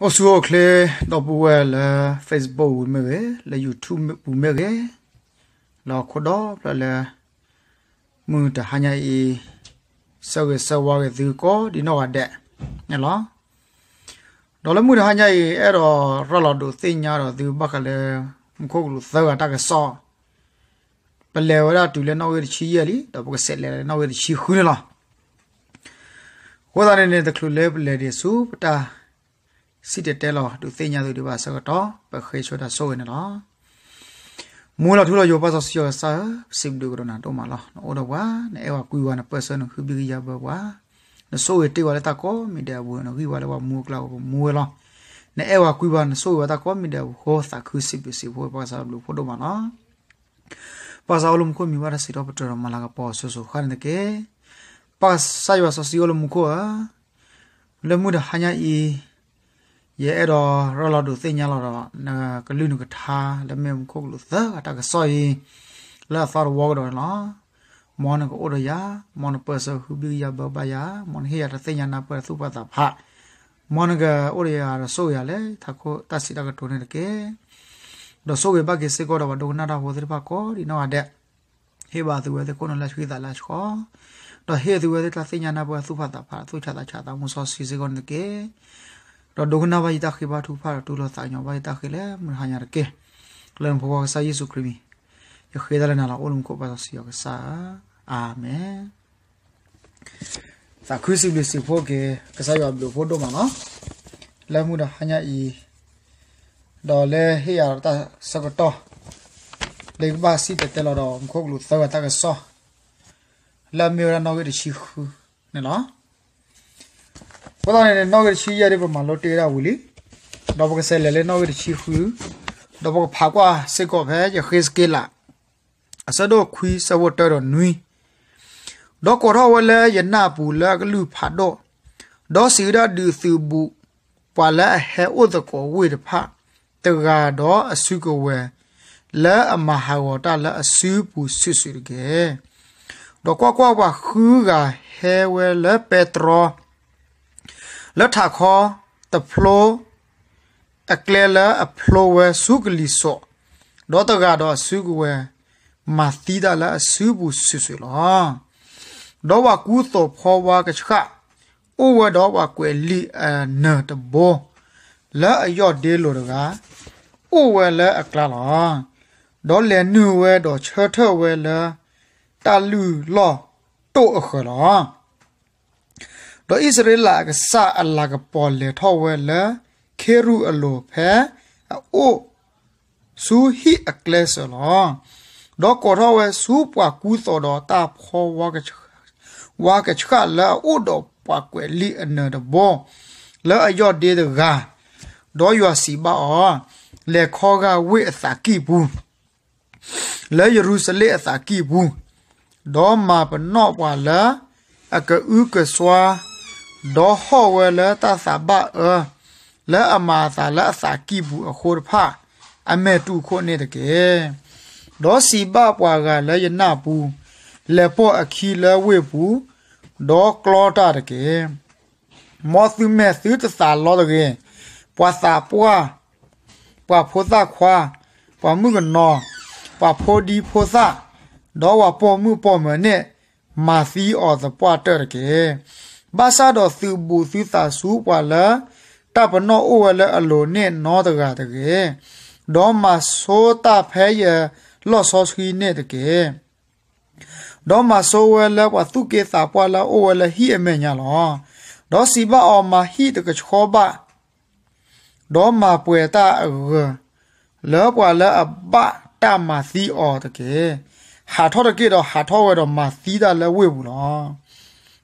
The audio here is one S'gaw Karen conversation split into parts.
အိၣ်ဆူၣ်အိၣ်ချ့ ဒီပုၢ်ဝဲၢ်လၢ Facebook ပူၤမ့ၢ်ဂ့ၤ, လၢ YouTube ပူၤမ့ၢ်ဂ့ၤ, လၢဟီၣ်ခိၣ်ဒီဖျၢၣ်လၢ မုၢ်တဟါညါအံၤ ဆၢဂ့ၤဆၢဝါက့ၤသုကိးဒံနီၢ်ဂၤဒဲးန့ၣ်လီၤ. ဒီးလၢမုၢ်တဟါညါအံၤ အဲၣ်ဒိးရၤလီၤဒုးသ့ၣ်ညါဒီးသုဘၣ်ဃးလၢ မူခိၣ်ကလူးသၢဂၤတၢ်ကစီၣ်, ပလဲၤဝဲဒၣ်တုၤလၢနီၣ်ဂံၢ်တဆံယဲၢ်လံ, ဒီးပကဆဲးလဲၤလၢနီၣ်ဂံၢ်တဆံဃုန့ၣ်လီၤ. အဃိသတးန့ၣ်န့ၣ် တချုးလၢပလဲၤဒံးဆူပတၢ်စံၣ်တဲၤတဲလီၤဒုးသ့ၣ်ညါသုဒံးဘၣ်အဆၢကတီၢ် ပဃ့ဆိတၢ်ဆိၣ်ဂ့ၤန့ၣ်လီၤ. မူလီၤထူလီၤယိာ်ပၢ်စီဆှံယွၤကစၢ်ဧၢ, ပစံးဘျုးကဒီးနၤဒိၣ်မးလီၤ. နအိၣ်ဒီးပှၤ, နအဲၣ်ပှၤကွံပှၤ, နပၢၢ်ဆၢနဃုဘံၣ်ကယၤဘၢပှၤ, နဆိၣ်ဂ့ၤတ့ၢ်ပှၤလၢတၢ်ကိးမံၤဒဲးအပူၤ, နဂံၢ်ပှၤလၢပှၤမူအကျါပမူဝဲလီၤ. နအဲၣ်ပှၤကွံပှၤ, နဆိၣ်ဂ့ၤပှၤတၢ်ကိးမံၤဒဲးအပူၤအဃိ သးခုစံးဘျုးစံးဖှိၣ် ပၢ်ကစၢ်ဘျုးဖှိၣ်ဒိၣ်မးလီၤ. ပၢ်ကစၢ်အိၣ်လၢမူခိၣ်မံၤဘၣ်တၢ်စံးထီၣ်ပတြၢၤဒီးမၤလၤကပီၤအစိၤစိၤဃၣ်န့ၣ်တက့ၢ်. ပၢ်ကစၢ်ယွၤစီဆှံအိၣ်လၢမူခိၣ်ဧၢ, လၢမုၢ်တဟါညါအံၤ ယအဲၣ်ဒိးရၤလီၤဒုးသ့ၣ်ညါလီၤဒီး နကလုၢ်နကထါလၢမ့ၢ်မူခိၣ်ကလူးသၢဂၤတၢ်ကစီၣ်အံၤ လၢအသီတဝီကဒီးန့ၣ်လီၤ. မ်နကအိၣ်ဒီးယၤ, မ်နပၢၢ်ဆၢဃုဘံၣ်ကယၤဘၢဘၣ်ယၤ, မ်နဟ့ၣ်ယၤတၢ်သ့ၣ်ညါနၢ်ပၢၢ်သူၣ်ဖးသးဖး, မ်နကအိၣ်ဒီးယၤဒီးဆိၣ်ဂ့ၤယၤလၢထးခိၣ်တၢ်စံးတၢ်ကတိၤန့ၣ်တက့ၢ်. ဒီးဆိၣ်ဂ့ၤဘၣ်က့ၤစ့ၢ်ကီးဒီးပှၤဒိကနၣ်တၢ်ဖိသ့ၣ်တဖၣ်ကိးဒံနီၢ်ဂၤဒဲး, ဟ့ၣ်ဘၣ်သုဝဲသ့ၣ်ခိၣ်နူာ်လၢဆှံသးလၢဆှီ, ဒီးဟ့ၣ်သုဝဲသ့ၣ်တၢ်သ့ၣ်ညါနၢ်ပၢၢ်သူၣ်ဖးသးဖး သူၣ်ဆးသးဆးသးမူစီဆှံစ့ၢ်ကီးန့ၣ်တက့ၢ်. ဒီးဒိကနၣ်ဘၣ်ယတၢ်ဃ့ဘါထုကဖၣ်ဒီးတူၢ်လိာ်သးကညီၤဘၣ်ယတၢ်ဃ့လၢမုၢ်တဟါညါတက့ၢ်. လၢနဖိခွါကစၢ်ယ့ၣ်ၡူးခရံာ်မံၤ ယဃ့တၢ်လၢနၤလီၤ. အိၣ်လၢမူခိၣ်ပၢ်စီဆှံယွၤကစၢ်ဧၢ, အၤမ့ၣ်. သးခုစံးဘျုးစံးဖှိၣ်က့ၤ ကစၢ်ယွၤဘျုးဖှိၣ်ဒိၣ်မးလီၤ. လၢမုၢ်တဟါညါအံၤ ဒီးလၢဟ့ၣ်ယၤတၢ်ဆၢကတီၢ် လၢယကဘၣ်စံၣ်တဲၤတဲလီၤဒီးမူခိၣ်ကလူးသၢဂၤတၢ်ကစီၣ် လၢအမ့ၢ်ဝဲဒၣ်နီၣ်ဂံၢ်တဆံဃုန့ၣ်လီၤ. အဃိသတးန့ၣ်န့ၣ် နီၣ်ဂံၢ်တဆံယဲၢ်ဒ် ပမၤလိတ့ၢ်ဝဲဒၣ်ဝံၤလံ, ဒီးပကဆဲးလဲၤလၢနီၣ်ဂံၢ်တဆံဃု, ဒီးပကဖးကွၢ်စ့ၢ်ကီးဖဲယဃ့းစက့လး အဆၢဒိၣ်ခွံ ဆၢဖိတၢဒီးနွံ, ဒီးကိးထီၣ်ဝဲလၢယနၢ်ပူၤလၢအကလုၢ်ဖးဒိၣ်, ဒီးစံးဝဲဒၣ် ဒုးသုးဘူးပှၤလၢအဟဲအိၣ်သကိးဝ့ၢ်တဖၣ်, တဂၤဒီးအစုကဝဲၤ, လၢအမၤဟးဂီၤတၢ်လၢအစုပူၤစုာ်စုာ်တက့ၢ်. ဒီးကွၢ်ကွၢ်, ပှၤဃုဂၤဟဲဝဲလၢပဲတြီ လၢထးခီတဖျိ အကျဲလၢအဖျိဝဲဆူကလံၤစိး, ဒီးတဂၤဒီးအစုကဝဲၤ မၤသံတၢ်လၢအစုပူၤစုာ်စုာ်လီၤ. ဒီးပှၤကူသိးဖီဝါကဆှၣ် အိၣ်ဝဲဒီးပှၤကွဲးလံာ်အနၢၤတဘိ, လၢအယီၢ်ဒ့လိာ်တဂၤ အိၣ်ဝဲလၢအကျါလီၤ. ဒီးလဲၤနုာ်ဝဲဒီးဆၢထၢၣ်ဝဲလၢ တၢ်လုၢ်လီၢ်တိၢ်အဃၢၤလီၤ. ဒီးအံၣ်စရ့လးအကစၢ်အလၤကပီၤလဲၤထီၣ်ဝဲလၢ ခ့ရူၣ်အလိၤ ဖဲအအိၣ်ဆူဟံၣ်အကျဲစၢၤလီၤ. ဒီးကိးထီၣ်ဝဲဆူပှၤကူသိးဒီးတၢ်ဖီ ဝါကဆှၣ်လၢအအိၣ်ဒီးပှၤကွဲးလံာ်အနၢၤတဘိ လၢအယီၢ်ဒ့တဂၤ, ဒီးယွၤစံးဘၣ်အီၤ, လဲၤခီဂာ်ဝ့ၢ်အသးကံၢ်ပူၤ လၢယရူၤၡလ့ၣ်အသးကံၢ်ပူၤ, ဒီးမၤပနီၣ်ပှၤလၢအကအုကစွါ, ဒီးဟီၣ်ဝဲလၢတၢ်သးဘၣ်အၢ လၢအမၤအသးလၢအသးကံၢ်ပူၤအဃိတဖၣ် အမဲာ်တူၢ်ခိၣ်န့ၣ်တက့ၢ်. ဒီးစံးဘၣ်ပှၤဂၤလၢယနၢ်ပူၤ, လဲၤပိာ်အခံလၢဝ့ၢ်ပူၤ, ဒီးကျီတၢ်တက့ၢ်. မ်သုမဲာ်သုတသးလီတဂ့ၤ. ပှၤသးပှၢ်, ပှၤဖိသၣ်ခွါ, ပှၤမုၣ်ကနီၤ, ပှၤဖိဒံဖိသၣ်, ဒီးပှၤပိာ်မုၣ်ပိာ်မၢၤန့ၣ် မၤသံအီၤသပှၢ်တၢၢ်တက့ၢ်. ဘၣ်ဆၣ်ဒီးသုးဘူးသုသးဆူပှၤလၢ တၢ်ပနီၣ်အိၣ်ဝဲလၢအလိၤန့ၣ်နီတဂၤတဂ့ၤ. ဒီးမၤဆိတၢ်ဖဲယလီၢ်စီဆှံန့ၣ်တက့ၢ်. ဒီးမၤဆိဝဲလၢပှၤသူၣ်က့သးပှၢ်လၢအအိၣ်ဝဲလၢဟံၣ်အမဲာ်ညါလီၤ. ဒီးစံးဘၣ်အီၤ, မၤဟံၣ်တကဆှီဘၣ်, ဒီးမၤပှဲၤတၢ်အဂၢၤ လၢပှၤလၢအဘၣ်တၢ်မၤသံအီၤတက့ၢ်. ဟးထီၣ်တက့ၢ်, ဒီးဟးထီၣ်ဝဲဒီးမၤသံတၢ်လၢဝ့ၢ်ပူၤလီၤ.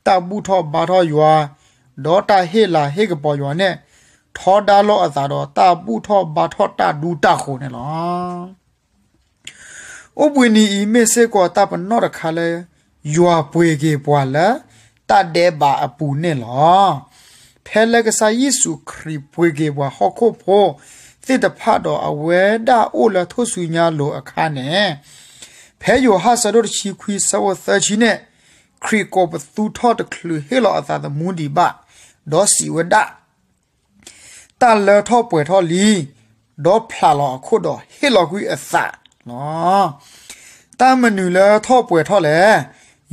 တၢ်ဘူၣ်ထီၣ်ဘါထီၣ်ယွၤ, ဒီးတၢ်ဟ့ၣ်လၤဟ့ၣ်ကပီၤယွၤန့ၣ် ထီဒါလိာ်အသးဒီးတၢ်ဘူၣ်ထီၣ်ဘါထီၣ်တၢ်ဒူတၢ်ဃိၤန့ၣ်လီၤ. အိၣ်ဘှံးနံၤအံၤမ့ၢ်စ့ၢ်ကီးတၢ်ပနီၣ်တခါလၢ ယွၤပှ့ၤက့ၤပှၤလၢတၢ်ဒဲးဘးအပူၤန့ၣ်လီၤ. ဖဲလၢကစၢ်ယ့ၣ်ၡူးခရံာ်ပှ့ၤက့ၤပှၤဟီၣ်ခိၣ်ဖိသ့ၣ်တဖၣ်ဒီး အဝဲဒၣ်အိၣ်လၢထူၣ်စုညါအလိၤအခါန့ၣ်, ဖဲယိၤဟၣ်ဆၢဒိၣ်တဆံခွံဆၢဖိသၢဆံန့ၣ်, ခရံာ်ကိးပသူထီၣ်တချုးဟ့ၣ်လီၤအသးသမူဒံးဘၣ်, ဒီးစံးဝဲဒၣ် တၢ်လၢထီၣ်ပှဲၤထီၣ်လံ, ဒီးဖျးလီၤအခိၣ်ဒီးဟ့ၣ်လီၤကွံာ်အသးလီၤ. တၢ်မနုၤလၢထီၣ်ပှဲၤထီၣ်လဲၣ်.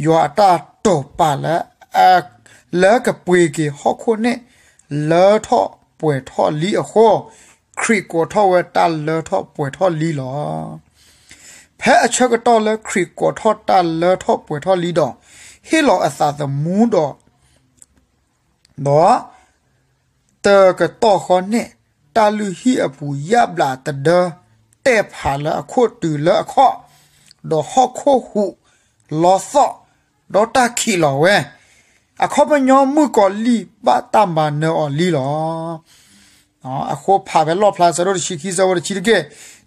ယွၤအတၢ်တိာ်ပာ်လၢ လၢကပှ့ၤက့ၤဟီၣ်ခိၣ်န့ၣ် လၢထီၣ်ပှဲၤထီၣ်လံအဃိ, ခရံာ်ကိးထီၣ်ဝဲတၢ်လၢထီၣ်ပှဲၤထီၣ်လံလီၤ. ဖဲအဆၢကတီၢ်လၢခရံာ်ကိးထီၣ်တၢ်လၢထီၣ်ပှဲၤထီၣ်လံဒီး ဟ့ၣ်လီၤအသးသမူဒီး ဒီး တကတီၢ်ဃီန့ၣ် တၢ်လုၢ်ဟံၣ်အပူၤယၣ်ဘျးတဒၢ တဲာ်ဖးလၢအခိၣ်တုၤလၢအခီၣ်, ဒီးဟီၣ်ခိၣ်ဟူးလီသီၣ်, ဒီးတၢ်ခံးလီၤဝဲ, အခီပညီမုၣ်ကီၤလံၢ်ဘၣ်တၢ်မၤနၢၤအီၤလံလီၤ. အဃိဖးဖဲလီၣ်ဖျါဆၢဒိၣ်တဆံခံဆၢဖိတဆံတက့ၢ်,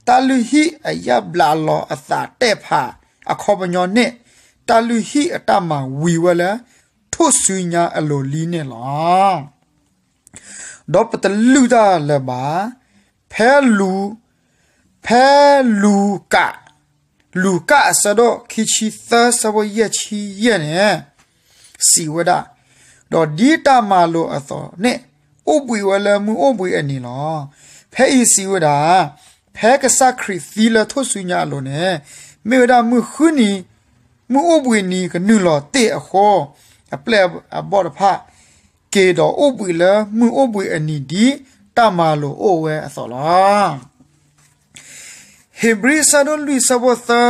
တၢ်လုၢ်ဟံၣ်အယၣ်ဘျးလီၤအသးတဲာ်ဖးအခီပညီန့ၣ်, တၢ်လုၢ်ဟံၣ်အတၢ်မၤဝံၤဝဲလၢ ထူၣ်စုညါအလိၤလံန့ၣ်လီၤ. ဒီးပတလုၢ်တၢ်လၢၤဘၣ်, ဖဲလူၤ, ဖဲလူၤကၣ်, လူၤကၣ်အဆၢဒိၣ်ခံဆံသၢဆၢဖိယဲၢ်ဆံယဲၢ်န့ၣ် စံးဝဲဒၣ်, ဒီးဒ်တၢ်မၤလိာ်အသိးန့ၣ် အိၣ်ဘှံးဝဲလၢမုၢ်အိၣ်ဘှံးအနံၤလီၤ. ဖဲအံၤစံးဝဲဒၣ်, ဖဲကစၢ်ခရံာ်သံလၢထူၣ်စုညါအလိၤန့ၣ်, မ့ၢ်ဝဲဒၣ်မုၢ်ဃုနံၤ, မုၢ်အိၣ်ဘှံးနံၤကနုာ်လီၤတ့ၢ်အဃိ, အပျဲၢ်အဘီၣ်တဖၣ် က့ၤဒီးအိၣ်ဘှံးလၢမုၢ်အိၣ်ဘှံးအနံၤဒ်တၢ်မၤလိာ်အိၣ်ဝဲအသိးလီၤ. ဧ့ၤဘြံၤဆၢဒိၣ်လွံၢ်ဆၢ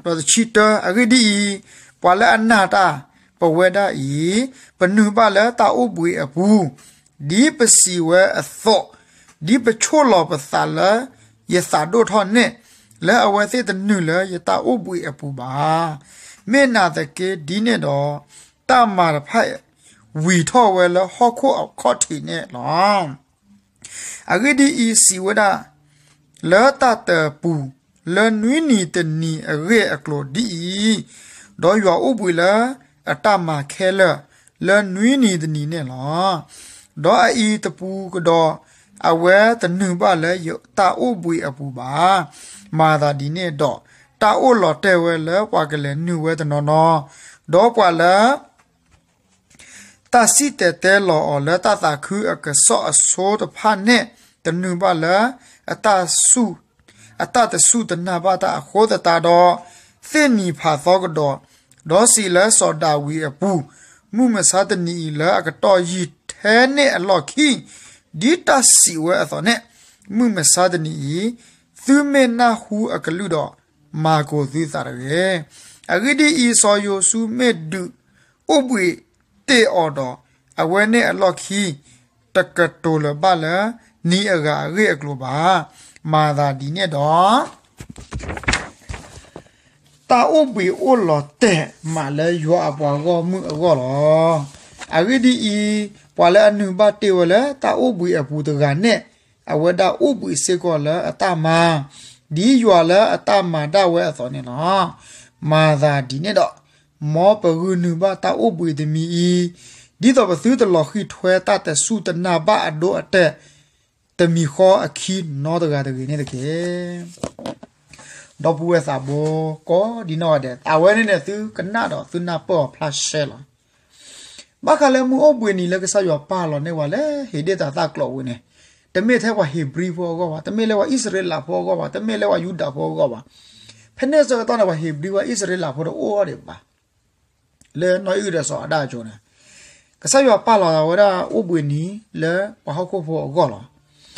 ဖိသၢ ဒီးတဆံတၢ, အဂ့ၢ်ဒ်အံၤ, ပှၤလၢအနၢ်တၢ်ပဝဲဒၣ်အံၤ, ပနုာ်ဘၣ်လၢတၢ်အိၣ်ဘှံးအပူၤ, ဒ်ပစံးဝဲအသိး, ဒ်ပဆိၣ်လီၤပသးလၢယသးဒိၣ်ထီၣ်န့ၣ်, လၢအဝဲသ့ၣ်တနုာ်လၢယတၢ်အိၣ်ဘှံးအပူၤဘၣ်. မ့ၢ်နာ်သက့ဒ်န့ၣ်ဒီး, တၢ်မၤတဖၣ်ဝံၤထီၣ်ဝဲလၢဟီၣ်ခိၣ်အခီၣ်ထံးန့ၣ်လီၤ. အဂ့ၢ်ဒ်အံၤ, စံးဝဲဒၣ်, လၢတၢ်တပူၤလၢနွံနံၤတနံၤအဂ့ၢ်အကျိၤဒ်အံၤ, ဒီးယွၤအိၣ်ဘှံးလၢအတၢ်မၤခဲလၢာ်လၢနွံနံၤတနံၤန့ၣ်လီၤ. ဒီးအအံၤတပူၤကဒီး, အဝဲတနုာ်ဘၣ်လၢယတၢ်အိၣ်ဘှံးအပူၤဘၣ်. မၤသးဒ်န့ၣ်ဒီး, တၢ်အိၣ်လီၤတဲာ်ဝဲလၢပှၤကလဲၤနုာ်ဝဲတနီၤနီၤ, ဒီးပှၤလၢ တၢ်စံၣ်တဲၤတဲလီၤအီၤလၢတၢ်သးခုအကစီၣ်အဆိတဖၣ်န့ၣ်, တနုာ်ဘၣ်လၢ အတၢ်တစူၢ်တနာ်ဘၣ်တၢ်အဃိသတးဒီး, သ့ၣ်နံၤဖးသီကဒီး, ဒီးစံးလၢစီၤဒၤဝံးအပူၤ, မုၢ်မဆါတနံၤအံၤလၢအကတီၢ်ယံာ်ထဲန့ၣ်အလီၢ်ခံ, ဒ်တၢ်စံးဝဲအသိးန့ၣ်, မုၢ်မဆါတနံၤအံၤ, သုမ့ၢ်နၢ်ဟူအကလုၢ်ဒီး, မၤကိၤသုသးတဂ့ၤ. အဂ့ၢ်ဒ်အံၤ, စီၤယိၤၡူမ့ၢ်ဒုးအိၣ်ဘှံးတ့ၢ်အီၤဒီး, အဝဲန့ၣ်အလီၢ်ခံ တကတိၤလၢၤဘၣ်လၢနံၤအဂၤအဂ့ၢ်အကျိၤဘၣ်. မၤသးဒ်န့ၣ်ဒီး တၢ်အိၣ်ဘှံးအိၣ်လီၤတဲာ်မးလၢယွၤအပှၤဂီၢ်မုၢ်အဂီၢ်လီၤ. အဂ့ၢ်ဒ်အံၤ, ပှၤလၢအနုာ်ဘၣ်တ့ၢ်ဝဲလၢတၢ်အိၣ်ဘှံးအပူၤတဂၤန့ၣ်, အဝဲဒၣ်အိၣ်ဘှံးစ့ၢ်ကီးလၢအတၢ်မၤ, ဒ်ယွၤလၢအတၢ်မၤဒၣ်ဝဲအသိးန့ၣ်လီၤ. မၤသးဒ်န့ၣ်ဒီး, မ်ပဂုာ်နုာ်ဘၣ်တၢ်အိၣ်ဘှံးတမံၤအံၤ, ဒ်သိးပသုတလီၤဃံၢ်ထွဲတၢ်တစူၢ်တနာ်ဘၣ်အဒိအတဲာ် တမံၤဃီအခံနီတဂၤတဂ့ၤန့ၣ်တက့ၢ်. ဒီပုၢ်ဝဲၢ်သးဘိကိးဒံနီၢ်ဂၤဒဲး, အဝဲန့ၣ်န့ၣ် သုကနၣ်ဒီးသုနၢ်ပၢၢ်အီၤဖျါရှဲလီၤ. ဘၣ်ဃးလၢမုၢ်အိၣ်ဘှံးနံၤလၢကစၢ်ယွၤပာ်လီၤန့ၢ်ပှၤလၢဧ့ၤဒ့ၣ်တၤသၣ်ကျိၤဝံၤန့ၣ်, တမ့ၢ်ထဲပှၤဧ့ၤဘြံၤဖိအဂီၢ်ဘၣ်, တမ့ၢ်လၢပှၤအံၣ်စရ့လးဖိအဂီၢ်ဘၣ်, တမ့ၢ်လၢပှၤယူဒၤဖိအဂီၢ်ဘၣ်. ဖဲန့ၣ်ဆၢကတီၢ်န့ၣ် ပှၤဧ့ၤဘြံၤ ပှၤအံၣ်စရ့လးဖိတအိၣ်အီၤဒံးဘၣ်. လၢနီၢ်အံၣ်ဒီးစီၤအၤဒၣ်အစိၤန့ၣ်, ကစၢ်ယွၤပာ်လီၤဝဲဒၣ်အိၣ်ဘှံးနံၤလၢပှၤဟီၣ်ခိၣ်ဖိအဂီၢ်လီၤ.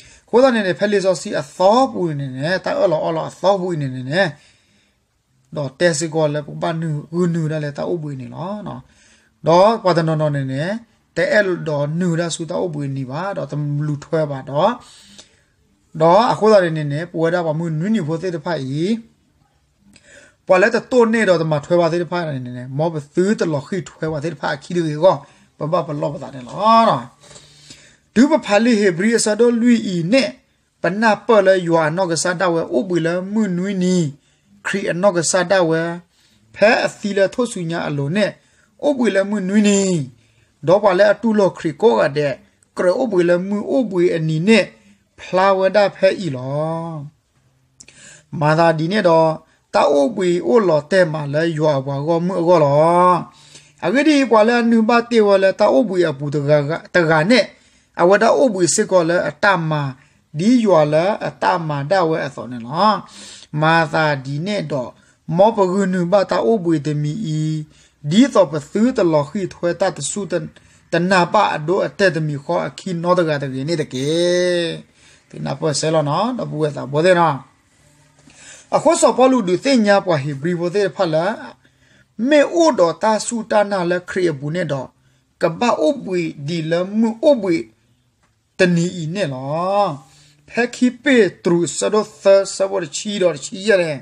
အဃိသတးန့ၣ်န့ၣ် ဖဲလံာ်စီဆှံအသီပူၤန့ၣ်န့ၣ်, တၢ်အၢၣ်လီၤအီလီၤအသီပူၤအံၤန့ၣ်န့ၣ်န့ၣ်, ဒီးတဲစ့ၢ်ကီးလၢပကဘၣ်ဂုာ်နုာ်ဒၣ်လၢတၢ်အိၣ်ဘှံးနံၤလီၤ. ဒီးပှၤတနီၤနီၤန့ၣ်န့ၣ်, တအဲၣ်ဒိးနုာ်ဒၣ်ဆူတၢ်အိၣ်ဘှံးနံၤဘၣ်, ဒီးတလူၤထွဲဘၣ်ဒီး, ဒီးအဃိသတးန့ၣ်န့ၣ်န့ၣ် ပဝဲဒၣ်ပှၤမုၢ်နွံနံၤဖိသ့ၣ်တဖၣ်အံၤ ပှၤလၢတတိၢ်န့ၢ်ဒီးတမၤထွဲဘၣ်သ့ၣ်တဖၣ်န့ၣ်န့ၣ်, မ်ပသုတလီၤဃံၢ်ထွဲပှၤသ့ၣ်တဖၣ်အခံတဂ့ၤအဂီၢ်, ပဘၣ်ပလီၢ်ပသးန့ၣ်လီၤ. တုၤပဖးလံာ်ဧ့ၤဘြံၤအဆၢဒိၣ်လွံၢ်အံၤန့ၣ်, ပနၢ်ပၢၢ်လၢယွၤအနီၢ်ကစၢ်ဒၣ်ဝဲအိၣ်ဘှံးလၢမုၢ်နွံနံၤ, ခရံာ်အနီၢ်ကစၢ်ဒၣ်ဝဲ, ဖဲအသံလၢထူၣ်စုညါအလိၤန့ၣ်, အိၣ်ဘှံးလၢမုၢ်နွံနံၤ, ဒီးပှၤလၢအတူၢ်လိာ်ခရံာ်ကိးဂၤဒဲး, ကြၢးအိၣ်ဘှံးလၢမုၢ်အိၣ်ဘှံးအနံၤန့ၣ်, ဖျါဝဲဒၣ်ဖဲအံၤလီၤ. မၤသးဒ်န့ၣ်ဒီး, တၢ်အိၣ်ဘှံးအိၣ်လီၤတဲာ်မးလၢယွၤအပှၤဂီၢ်မုၢ်အဂီၢ်လီၤ. အဂ့ၢ်ဒ်အံၤ, ပှၤလၢအနုာ်ဘၣ်တ့ၢ်ဝဲလၢတၢ်အိၣ်ဘှံးအပူၤတဂၤန့ၣ်, အဝဲဒၣ်အိၣ်ဘှံးစ့ၢ်ကီးလၢအတၢ်မၤ ဒ်ယွၤလၢအတၢ်မၤဒၣ်ဝဲအသိးန့ၣ်လီၤ. မၤသးဒ်န့ၣ်ဒီး မ်ပဂုာ်နုာ်ဘၣ်တၢ်အိၣ်ဘှံးတမံၤအံၤ ဒ်သိးပသုတလီၤဃံၢ်ထွဲတၢ်တစူၢ်တနၤဘၣ်အဒိအတဲာ်တမံၤဃီအခံနီတဂၤတဂ့ၤန့ၣ်တက့ၢ်. သ့ၣ်နၢ်ပၢၢ်စဲလီၤနီၤ ဒီပုၢ်ဝဲၢ်သးဘိသ့ၣ်နီၤ. အဃိစီၤပီလူးဒုးသ့ၣ်ညါပှၤဧ့ၤဘြံၤဖိသ့ၣ်တဖၣ်လၢ မ့ၢ်အိၣ်ဒီးတၢ်စူၢ်တၢ်နာ်လၢခရံာ်အပူၤန့ၣ်ဒီး ကဘၣ်အိၣ်ဘှံးဒံးလၢမုၢ်အိၣ်ဘှံးတနံၤအံၤန့ၣ်လီၤ. ဖဲခံပ့းတရူးအဆၢဒိၣ်သၢဆၢဖိတဆံဒီးတဆံယဲၢ်န့ၣ်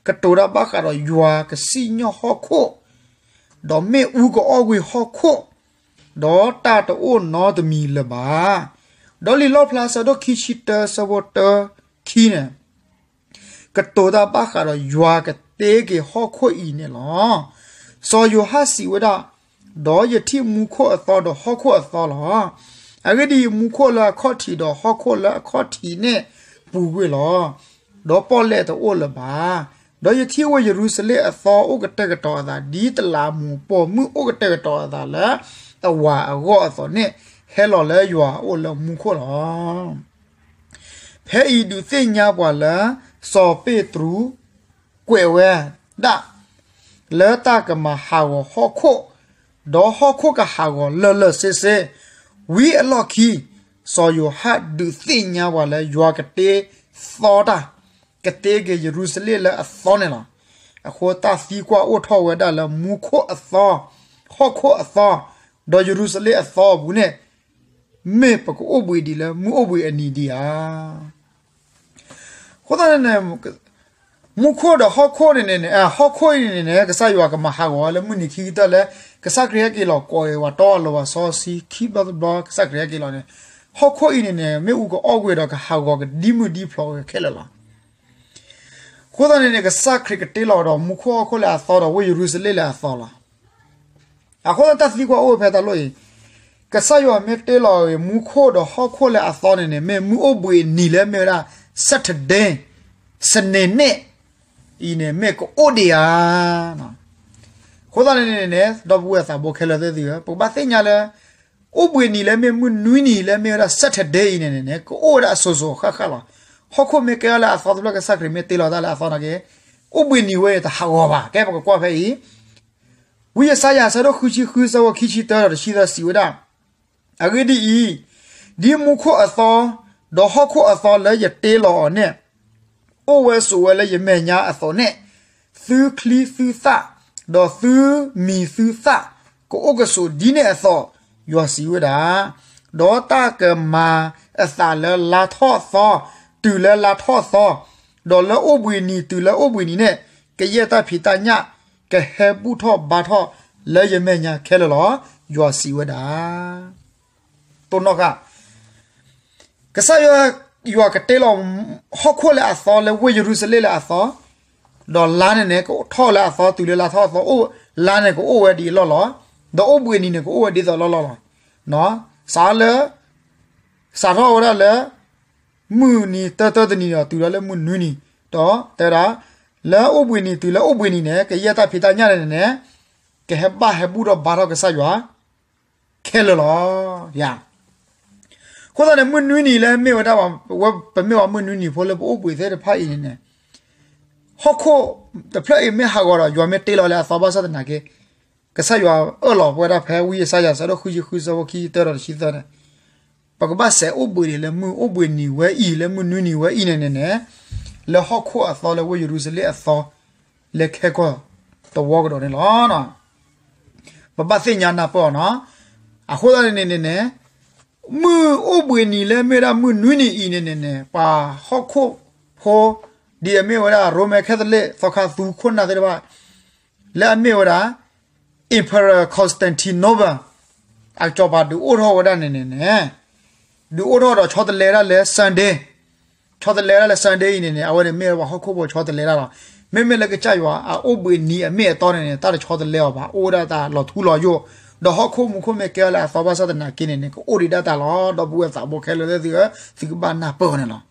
ကတိၤတၢ်ဘၣ်ဃးဒီးယွၤကစံၣ်ညီၣ်ဟီၣ်ခိၣ် ဒီးမ့ၣ်အူကအီၣ်ကွံာ်ဟီၣ်ခိၣ်, ဒီးတၢ်တအိၣ်နီတမံၤလၢၤဘၣ်. ဒီးလံာ်လီၣ်ဖျါဆၢဒိၣ်ခံဆံတၢဆၢဖိတၢခံန့ၣ် ကတိၤတၢ်ဘၣ်ဃးဒီးယွၤကတ့က့ၤဟီၣ်ခိၣ်အံၤန့ၣ်လီၤ. စီၤယိၤဟၣ်စံးဝဲဒၣ်, ဒီးယထံၣ်မူခိၣ်အသီဒီးဟီၣ်ခိၣ်အသီလီၤ. အဂ့ၢ်ဒ်အံၤ, မူခိၣ်လၢအခီၣ်ထံးဒီးဟီၣ်ခိၣ်လၢအခီၣ်ထံးန့ၣ်ပူၤကွံာ်လီၤ. ဒီးပီၣ်လဲၣ်တအိၣ်လၢၤဘၣ်. ဒီးယထံၣ်ဝဲယရူၤၡလ့ၣ်အသီအိၣ်ကတဲာ်ကတီၤအသး ဒ်တလးမူးပိာ်မုၣ်အိၣ်ကတဲာ်ကတီၤအသးလၢအဝၤအဂီၢ်အသိးန့ၣ် ဟဲလီၤလၢယွၤအအိၣ်လၢမူခိၣ်လီၤ. ဖဲအံၤဒုးသ့ၣ်ညါပှၤလၢ စီၤပ့းတရူးကွဲးဝဲဒၣ် လၢတၢ်ကမၤဟးဂီၤဟီၣ်ခိၣ်, ဒီးဟီၣ်ခိၣ်ကဟးဂီၤလၢာ်လၢာ်ဆ့ဆ့, ဝံၤအလီၢ်ခံ စီၤယိၤဟၣ်ဒုးသ့ၣ်ညါပှၤလၢယွၤကတ့သီတၢ်, ကတ့က့ၤယရူၤၡလ့ၣ်လၢအသီန့ၣ်လီၤ. အဃိတၢ်သံကွၢ်အိၣ်ထီၣ်ဝဲဒၣ်လၢမူခိၣ်အသီ, ဟီၣ်ခိၣ်အသီ, ဒီးယရူၤၡလ့ၣ်အသီအပူၤန့ၣ် မ့ၢ်ပကအိၣ်ဘှံးဒံးလၢမုၢ်အိၣ်ဘှံးအနံၤဒံးဧါ. အဃိသတးန့ၣ်န့ၣ် မူခိၣ်ဒီးဟီၣ်ခိၣ်န့ၣ်န့ၣ် ဟီၣ်ခိၣ်အံၤန့ၣ်န့ၣ် ကစၢ်ယွၤကမၤဟးဂီၤဝဲလၢမုၢ်နံၤခံကတၢၢ်လၢ ကစၢ်ခရံာ်ဟဲက့ၤလီၤကိးအံၤ ပှၤတီအလီၤဝၤစီဆှံခံဘျီတဘျီ ကစၢ်ခရံာ်ဟဲက့ၤလီၤန့ၣ် ဟီၣ်ခိၣ်အံၤန့ၣ်န့ၣ် မ့ၣ်အူကအီၣ်ကွံာ်ဒီးကဟးဂီၤကဒံမုၢ်ဒံဖျိးဝဲခဲလၢာ်လီၤ. အဃိသတးန့ၣ်န့ၣ် ကစၢ်ခရံာ်ကတ့လီၤဒီးမူခိၣ်ဟီၣ်ခိၣ်လၢအသီဒီးဝ့ၢ်ယရူၤၡလ့ၣ်လၢအသီလီၤ. အဃိသတးတၢ်သံကွၢ်အိၣ်ဖဲတၢ်လိၣ်အံၤ, ကစၢ်ယွၤမ့ၢ်တ့လီၤအံၤ မူခိၣ်ဒီးဟီၣ်ခိၣ်လၢအသီန့ၣ်န့ၣ် မ့ၢ်မုၢ်အိၣ်ဘှံးအနံၤလၢမ့ၢ်ဝဲဒၣ် Saturday, စနေန့ၣ်အံၤန့ၣ် မ့ၢ်ကအိၣ်ဒံးဧါ. အဃိသတးန့ၣ်န့ၣ် ဒီပုၢ်ဝဲၢ်သးဘိခဲလၢာ်သ့ၣ်သုဧၢ, ပကဘၣ်သ့ၣ်ညါလၢ အိၣ်ဘှံးနံၤလၢမ့ၢ်မုၢ်နွံနံၤလၢမ့ၢ်ဝဲဒၣ် Saturday အံၤန့ၣ်န့ၣ် ကအိၣ်ဝဲဒၣ်အစိၤစိၤအဃၣ်ဃၣ်လီၤ. ဟီၣ်ခိၣ်မ့ၢ်ကဲထီၣ်လၢအသီတဖျၢၣ် ကစၢ်ခရံာ်မ့ၢ်တ့လီၤတၢ်လၢအသီနာ်က့ အိၣ်ဘှံးနံၤဝဲအံၤတဟးဂီၤဘၣ်. ကဲပကကွၢ်ဖဲအံၤ ဝံယၡါယၤအဆၢဒိၣ်ဃုဆံဃု အဆၢဖိခံဆံတၢဒီးတဆံသၢစံးဝဲဒၣ်, အဂ့ၢ်ဒ်အံၤ, ဒ်မူခိၣ်အသီ, ဒီးဟီၣ်ခိၣ်အသီလၢယတ့လီၤအီၤန့ၣ် အိၣ်ဝဲဆိးဝဲလၢယမဲာ်ညါအသိးန့ၣ်, သုချံသုသၣ်, ဒီးသုမံၤသုသၣ်, ကအိၣ်ကဆိးဒ်န့ၣ်အသိး, ယွၤစံးဝဲဒၣ်, ဒီးတၢ်ကမၤအသးလၢလါထီၣ်သီ, တုၤလၢလါထီၣ်သီ, ဒီးလၢအိၣ်ဘှံးနံၤတုၤလၢအိၣ်ဘှံးနံၤန့ၣ်, ကယဲၢ်တၢ်ဖံးတၢ်ညၣ်, ကဟဲဘူၣ်ထီၣ်ဘါထီၣ်လၢယမဲာ်ညါခဲလၢာ်လီၤ. ယွၤစံးဝဲဒၣ်. တိၢ်နီၣ်ဃာ် ကစၢ်ယွၤ, ယွၤကတ့လီၤ ဟီၣ်ခိၣ်လၢအသီလၢဝ့ၢ်ယရူၤၡလ့ၣ်လၢအသီ, ဒီးလါန့ၣ်န့ၣ် ကထီၣ်လၢအသီ တုၤလၢလါထီၣ်အသီ, လါန့ၣ်ကအိၣ်ဝဲဒ်အလီၢ်လီၤ. ဒီးအိၣ်ဘှံးနံၤန့ၣ် ကအိၣ်ဝဲဒ်သိးလီၢ်လီၢ်လီၤ. စးလၢ စးထီၣ်ဝဲဒၣ်လၢ မုၢ်နံၤတၢတၢတနံၤဒီး တုၤလီၤလၢမုၢ်နွံနံၤ, ဒီးတဲဝဲဒၣ်, လၢအိၣ်ဘှံးနံၤတုၤလၢအိၣ်ဘှံးနံၤန့ၣ် ကယဲၢ်တၢ်ဖံးတၢ်ညၣ်န့ၣ်န့ၣ်, ကဟဲဘၣ်ဟဲဘူၣ်ထီၣ်ဘါထီၣ်ကစၢ်ယွၤ ခဲလၢာ်လီၤ. ယၤ, အဃိသတးန့ၣ် မုၢ်နွံနံၤလၢမ့ၢ်ဝဲဒၣ်, ပမ့ၢ်ဝဲမုၢ်နွံနံၤဖိလၢပအိၣ်ဘှံးသ့ၣ်တဖၣ်အံၤန့ၣ်န့ၣ်, ဟီၣ်ခိၣ်တဖျၢၣ်အံၤမ့ၢ်ဟးဂီၤဒီး ယွၤမ့ၢ်တ့လီၤလၢအသီဘၣ်ဆၣ်သနာ်က့, ကစၢ်ယွၤအၢၣ်လီၤပဝဲဒၣ်ဖဲဝံယၡါယၤအဆၢဒိၣ်ဃုဆံဃု အဆၢဖိခံဆံတၢဒီးတဆံသၢန့ၣ်, ပကဘၣ်စဲးအိၣ်ဘှံးနံၤလၢမုၢ်အိၣ်ဘှံးနံၤဝဲအံၤ လၢမုၢ်နွံနံၤဝဲအံၤန့ၣ်န့ၣ်န့ၣ်, လၢဟီၣ်ခိၣ်အသီလၢဝ့ၢ်ယရူၤၡလ့ၣ်အသီ လၢခဲကီၢ်တဝီကဒီးန့ၣ်လီၤ. ပဘၣ်သ့ၣ်ညါနၢ်ပၢၢ်အီၤနီၤ. အဃိသတးန့ၣ်န့ၣ်န့ၣ်, မုၢ်အိၣ်ဘှံးနံၤလၢမ့ၢ်ဝဲဒၣ်မုၢ်နွံနံၤအံၤန့ၣ်န့ၣ်န့ၣ် ပှၤဟီၣ်ခိၣ်ဖိ ဒ်အမ့ၢ်ဝဲဒၣ် ရိမ့ၤခဲသလံး သီခါသူခိၣ်နၢ်သ့ၣ်တဖၣ် လၢအမ့ၢ်ဝဲဒၣ် Emperor Constantinople အစီၤပၤဒုးအိၣ်ထီၣ်ဝဲဒၣ်န့ၣ်န့ၣ်န့ၣ်, ဒုးအိၣ်ထီၣ်ဒီးဆီတလဲဝဲဒၣ်လၢ Sunday, ဆီတလဲဝဲဒၣ်လၢ Sunday အံၤန့ၣ်န့ၣ် အဝဲန့ၣ်မ့ၢ်ဝဲပှၤဟီၣ်ခိၣ်ဖိဆီတလဲဒၣ်လီၤ. မ့မ့ၢ်လၢကစၢ်ယွၤအအိၣ်ဘှံးနံၤအမ့ၢ်အတီန့ၣ်န့ၣ် တၢ်တဆီတလဲအီၤဘၣ်, အိၣ်ဝဲဒၣ်တၢ်လီၤထူလီၤယိာ်, ဒီးဟီၣ်ခိၣ်မူခိၣ်မ့ၢ်ကဲထီၣ်လၢအသီဘၣ်ဆၣ်သနာ်က့န့ၣ်န့ၣ် ကအိၣ်ဒံးဒၣ်တၢ်လီၤ. ဒီပုၢ်ဝဲၢ်သးဘိခဲလၢာ်သ့ၣ်သုဧၢ, သုကဘၣ်နၢ်ပၢၢ်အီၤန့ၣ်လီၤ.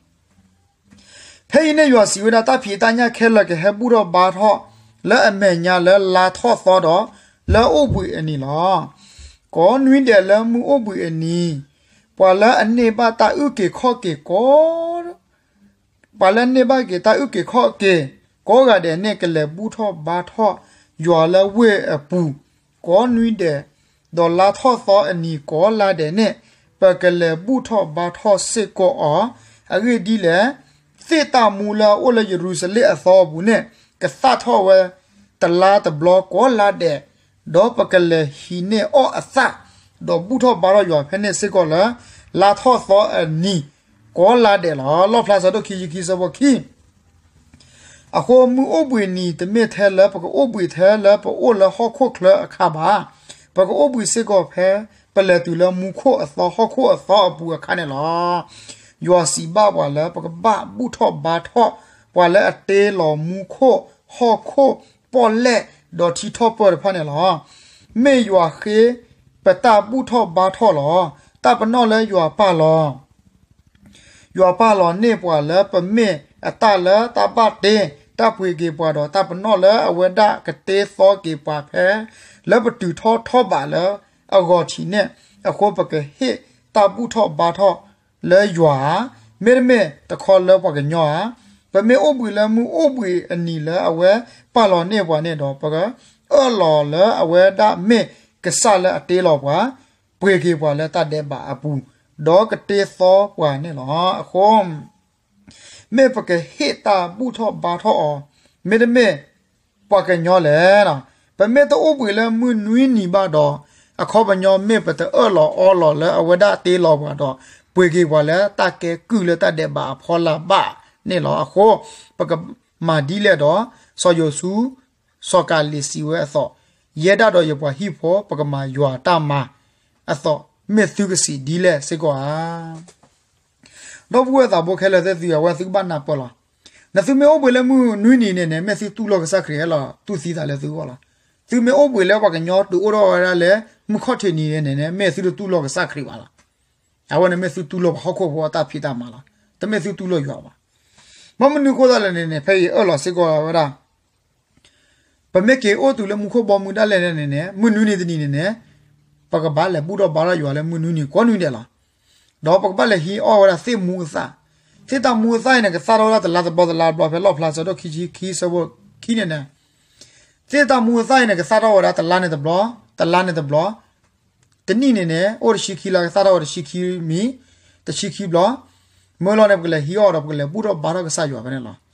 ဖဲအံၤန့ၣ်ယွၤစံးဝဲဒၣ်, တၢ်ဖံးတၢ်ညၣ်ခဲလၢာ်ကဟဲဘူၣ်ထီၣ်ဘါထီၣ်လၢအမဲာ်ညါလၢလါထီၣ်သီဒီးလၢအိၣ်ဘှံးအနံၤလီၤ. ကိးနွံဒဲးလၢမုၢ်အိၣ်ဘှံးအနံၤ, ပှၤလၢအန့ၢ်ဘၣ်တၢ်အုၣ်က့ၤခီၣ်က့ၤကိး ပှၤလၢန့ၢ်ဘၣ်က့ၤတၢ်အုၣ်က့ၤခီၣ်က့ၤ ကိးဂၤဒဲးန့ၣ် ကလဲၤဘူၣ်ထီၣ်ဘါထီၣ်ယွၤလၢဝ့ၢ်အပူၤ ကိးနွံဒဲး, ဒီးလါထီၣ်သီအနံၤကိးလါဒဲးန့ၣ် ပကလဲၤဘူၣ်ထီၣ်ဘါထီၣ်စ့ၢ်ကီးအီၤ. အဂ့ၢ်ဒ်လဲၣ်, သ့ၣ်တၢ်မူလၢအအိၣ်လၢယရူၤၡလ့ၣ်အသီအပူၤန့ၣ် ကသၣ်ထီၣ်ဝဲတလါတဘျီကိးလါဒဲး, ဒီးပကလဲၤဟံးန့ၢ်အီၣ်အသၣ်, ဒီးဘူၣ်ထီၣ်ဘါထီၣ်ယွၤဖဲန့ၣ်စ့ၢ်ကီးလၢ လါထီၣ်သီအနံၤကိးလါဒဲးလီၤ. လီၣ်ဖျါ ဆၢဒိၣ်ခံဆံခံ ဆၢဖိခံ အဃိမုၢ်အိၣ်ဘှံးနံၤတမ့ၢ်ထဲလၢပကအိၣ်ဘှံးထဲလၢ ပအိၣ်လၢဟီၣ်ခိၣ်ချၢအခါဘၣ်. ပကအိၣ်ဘှံးစ့ၢ်ကီးဖဲ ပလဲၤတုၤလၢမူခိၣ်အသီဟီၣ်ခိၣ်အသီအပူၤအခါန့ၣ်လီၤ. ယွၤစံးဘၣ်ပှၤလၢပကဘၣ်ဘူၣ်ထီၣ်ဘါထီၣ် ပှၤလၢအတ့လီၤမူခိၣ် ဟီၣ်ခိၣ် ပီၣ်လဲၣ် ဒီးထံထီၣ်ပၢၢ်တဖၣ်န့ၣ်လီၤ. မ့ၢ်ယွၤဃ့ပတၢ်ဘူၣ်ထီၣ်ဘါထီၣ်လီၤ. တၢ်ပနီၣ်လၢယွၤပာ်လီၤ ယွၤပာ်လီၤန့ၢ်ပှၤလၢပမ့ၢ်အတၢ်လၢတၢ်ဘၣ်တ့ တၢ်ပှ့ၤက့ၤပှၤဒီး တၢ်ပနီၣ်လၢအဝဲဒၣ်ကတ့သီက့ၤပှၤဖဲ လၢပတုၤထီၣ်ထီၣ်ဘးလၢအဂီၤထံးန့ၣ်, အဃိပကဟ့ၣ်တၢ်ဘူၣ်ထီၣ်ဘါထီၣ်လၢယွၤဧါ, မ့တမ့ၢ်တခီလၢပှၤကညီဧါ. ပမ့ၢ်အိၣ်ဘှံးလၢမုၢ်အိၣ်ဘှံးအနံၤလၢအဝဲပာ်လီၤန့ၢ်ပှၤန့ၣ်ဒီး ပကအၢၣ်လီၤလၢအဝဲဒၣ်မ့ၢ်ကစၢ်လၢအတ့လီၤပှၤ ပှ့ၤက့ၤပှၤလၢတၢ်ဒဲးဘးအပူၤ, ဒီးကတ့သီပှၤန့ၣ်လီၤ. အဃိ မ့ၢ်ပကဟ့ၣ်တၢ်ဘူၣ်ထီၣ်ဘါထီၣ်အီၤ, မ့တမ့ၢ်ပှၤကညီလဲၣ်. ပမ့ၢ်တအိၣ်ဘှံးလၢမုၢ်နွံနံၤဘၣ်ဒီး, အခီပညီမ့ၢ်ပတအၢၣ်လီၤအီလီၤလၢအဝဲဒၣ်တ့လီၤပှၤဒီး, ပှ့ၤက့ၤပှၤလၢတၢ်ကဲကုၢ်လၢတၢ်ဒဲးဘးအဖီလာ်ဘၣ်န့ၣ်လီၤ. အဃိ ပကမၤဒ်လဲၣ်ဒီး စီၤယိၤၡူ စီၤကၤလ့းစံးဝဲအသိး, ယဲဒၣ်ဒီးယပှၤဟံၣ်ဖိ ပကမၤယွၤတၢ်မၤအသိး, မ့ၢ်သုကစံးဒ်လဲၣ်စ့ၢ်ကီးဧါ. ဒီပုၢ်ဝဲၢ်သးဘိခဲလၢာ်သ့ၣ်သုဧၢ, အဝဲသုကဘၣ်နၢ်ပၢၢ်လီၤ. နသုမ့ၢ်အိၣ်ဘှံးလၢမုၢ်နွံနံၤန့ၣ်န့ၣ် မ့ၢ်သုတူၢ်လိာ်ကစၢ်ခရံာ်ဟဲလီၤတူၢ်သံသးလၢသုဂီၢ်လီၤ. သုမ့ၢ်အိၣ်ဘှံးလၢပှၤကညီတုၤအိၣ်ထီၣ်ဝဲဒၣ်လၢမုၢ်ခီၣ်ထံးနံၤန့ၣ်န့ၣ် မ့ၢ်သုတတူၢ်လိာ်ကစၢ်ခရံာ်ဘၣ်လီၤ. အဝဲန့ၣ်မ့ၢ်သုတူၢ်လိာ်ပှၤဟီၣ်ခိၣ်ဖိအတၢ်ဖံးတၢ်မၤလီၤ. တမ့ၢ်သုတူၢ်လိာ်ယွၤဘၣ်. ဘၣ်မနုၤအဃိသတးလဲၣ်န့ၣ်န့ၣ် ဖဲအံၤအၢၣ်လီၤစ့ၢ်ကီးဝဲဒၣ် ပမ့ၢ်က့ၤအိၣ်တုၤလၢမူခိၣ်ဘီမုၢ်ဒၣ်လဲာ်န့ၣ်န့ၣ် မုၢ်နွံနံၤတနံၤန့ၣ်န့ၣ် ပကဘၣ်လဲၤဘူၣ်ထီၣ်ဘါထီၣ်ယွၤလၢမုၢ်နွံနံၤကိးနွံဒဲးလီၤ. ဒီးပကဘၣ်လဲၤဟံးအီၣ်ဝဲဒၣ်သ့ၣ်မူအသၣ်, သ့ၣ်တၢ်မူအသၣ်အံၤန့ၣ် ကသၣ်ထီၣ်ဝဲဒၣ်တလါတဘျီတလါတဘျီ ဖဲလီၣ်ဖျါ ဆၢဒိၣ်ခံဆံခံ ဆၢဖိခံန့ၣ်န့ၣ်, သ့ၣ်တၢ်မူအသၣ်အံၤန့ၣ် ကသၣ်ထီၣ်ဝဲဒၣ်တလါန့ၣ်တဘျီ, တလါန့ၣ်တဘျီ, တနံၣ်န့ၣ်န့ၣ် အိၣ်တဆံခံလါ ကသၣ်ထီၣ်ဝဲတဆံခံမံၤ, တဆံခံဘျီ, မ့ၢ်လီၤန့ၣ် ပကလဲၤဟံးအီၣ်ဒီး ပကလဲၤဘူၣ်ထီၣ်ဘါထီၣ်ကစၢ်ယွၤဖဲန့ၣ်လီၤ.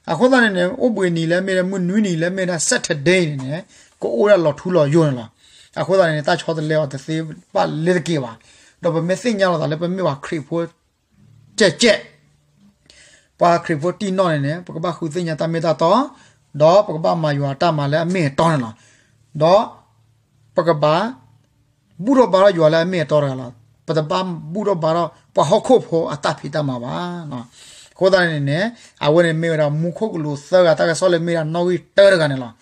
အဃိသတးန့ၣ်န့ၣ် အိၣ်ဘှံးနံၤလၢမ့ၢ်ဒၣ်မုၢ်နွံနံၤလၢမ့ၢ်ဒၣ် Saturday န့ၣ်န့ၣ် ကအိၣ်ဒၣ်လီၤထူလီၤယိာ်န့ၣ်လီၤ. အဃိသတးန့ၣ်န့ၣ် တၢ်ဆီတလဲအီၤတသ့ဘၣ်လၢတက့ၢ်ဘၣ်. ဒီးပမ့ၢ်သ့ၣ်ညါလီၤသးလၢပမ့ၢ်ပှၤခရံာ်ဖိ ကဲးကဲး ပှၤခရံာ်ဖိတံၢ်နီၢ်န့ၣ်န့ၣ် ပကဘၣ်ဃုသ့ၣ်ညါတၢ်မ့ၢ်တၢ်တီ, ဒီးပကဘၣ်မၤယွၤတၢ်မၤလၢအမ့ၢ်အတီန့ၣ်လီၤ. ဒီးပကဘၣ် ဘူၣ်ထီၣ်ဘါထီၣ်ယွၤလၢအမ့ၢ်အတီတဂၤလီၤ. ပတဘၣ်ဘူၣ်ထီၣ်ဘါထီၣ်ပှၤဟီၣ်ခိၣ်ဖိအတၢ်ဖံးတၢ်မၤဘၣ်. အဃိသတးန့ၣ်န့ၣ် အဝဲန့ၣ်မ့ၢ်ဝဲဒၣ်မူခိၣ်ကလူးသၢဂၤ တၢ်ကစီၣ်လၢမ့ၢ်ဒၣ်နီၣ်ဂံၢ်တၢတဂၤန့ၣ်လီၤ.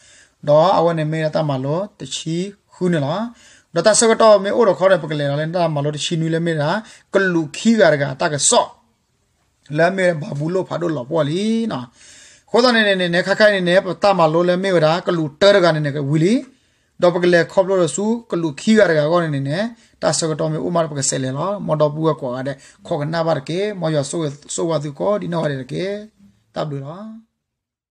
ဒီးအဝဲန့ၣ်မ့ၢ်ဒၣ်တၢ်မၤလိတဆံဃုန့ၣ်လီၤ. ဒီးတၢ်ဆၢကတီၢ်မ့ၢ်အိၣ်ဒီးခီန့ၣ် ပကလဲၤဒီးလၢတၢ်မၤလိတဆံနွံလၢမ့ၢ်ဒၣ် ကလူးခံဂၤတဂၤတၢ်ကစီၣ် လၢအမ့ၢ်ဝဲဒၣ်ဘၤဘူလိၣ်ဖးဒိၣ်လီၤပှီၢ်လံ. အဃိသတးန့ၣ်န့ၣ်န့ၣ် ခဲခါအံၤန့ၣ်န့ၣ် ပတၢ်မၤလိလၢမ့ၢ်ဝဲဒၣ် ကလူးတၢတဂၤန့ၣ်န့ၣ် ကဝံၤလံ. ဒီးပကလဲၤခီဖျိဒီးဆူကလူးခံဂၤတဂၤအဂီၢ်န့ၣ်န့ၣ်န့ၣ် တၢ်ဆၢကတီၢ်မ့ၢ်အိၣ်မးဒီးပကစးလဲၤလီၤ. မ်ဒီပုၢ်ဝဲၢ်ကိးဂၤဒဲး ခိးကနၣ်ဘၣ်တက့ၢ်. မ်ယွၤဆိၣ်ဂ့ၤဆိၣ်ဝါသုကိးဒံနီၢ်ဂၤဒဲးတက့ၢ်. တၢ်ဘျုးလီၤ.